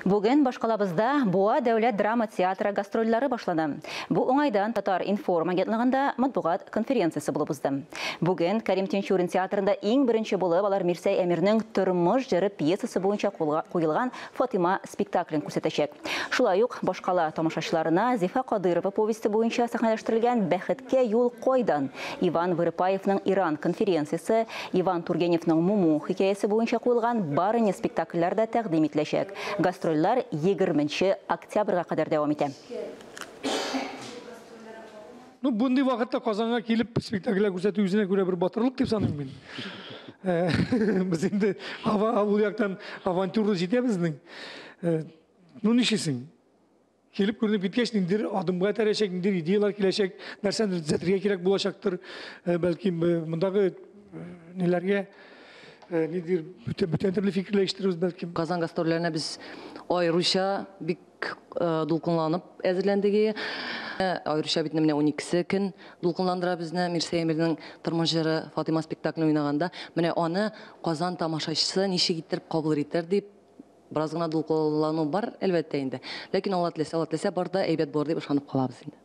Бүген башкалабызда Буа дәүләт драма театры гастрольләре башлана. Бу уңайдан Татар-информ агентлыгында матбугат конференциясе булып узды. Бүген Кәрим Тинчурин театрында иң беренче булып алар Мирсәй Әмирнең Тормыш җыры пьесасы буенча куелган Фатыйма спектаклен күрсәтәчәк. Шулай ук башкала тамашачыларына Зифа Кадыйрова повесте буенча сәхнәләштерелгән Бәхеткә юл кайдан? Иван Вырыпаевның Иран конференциясе, Иван Тургеневның Муму хикәясе буенча куелган Барыня спектакльләре дә тәкъдим ителәчәк. Гастрольләр 20 нче октябрьгә кадәр дәвам итә. Ну, бундый вакытта Казанга килеп спектакльләр күрсәтү үзенә күрә бер батырлык дип саныйм мин. Без инде ул яктан авантюра җитә безнең. Ну, нишлисең? Килеп күренеп киткәч, ниндидер адымга этәрәчәк, ниндидер идеялар киләчәк, нәрсәне төзәтергә кирәк булачактыр. Бәлки, мондагы ниләргә ниндидер бүтән төрле фикерләр ишетербез, бәлкем. Казан гастрольләренә без аеруча бик дулкынланып әзерләндек. Аеруча бит менә уникесе көн дулкынландыра безне Мирсәй Әмирнең Тормыш җыры Фатыйма спектаклен уйнаганда. Менә аны Казан тамашачысы ничек иттереп кабул итәр дип бераз гына дулкынлану бар, әлбәттә инде. Ләкин Алла теләсә, Алла теләсә, бар да әйбәт булыр дип ышанып калабыз инде.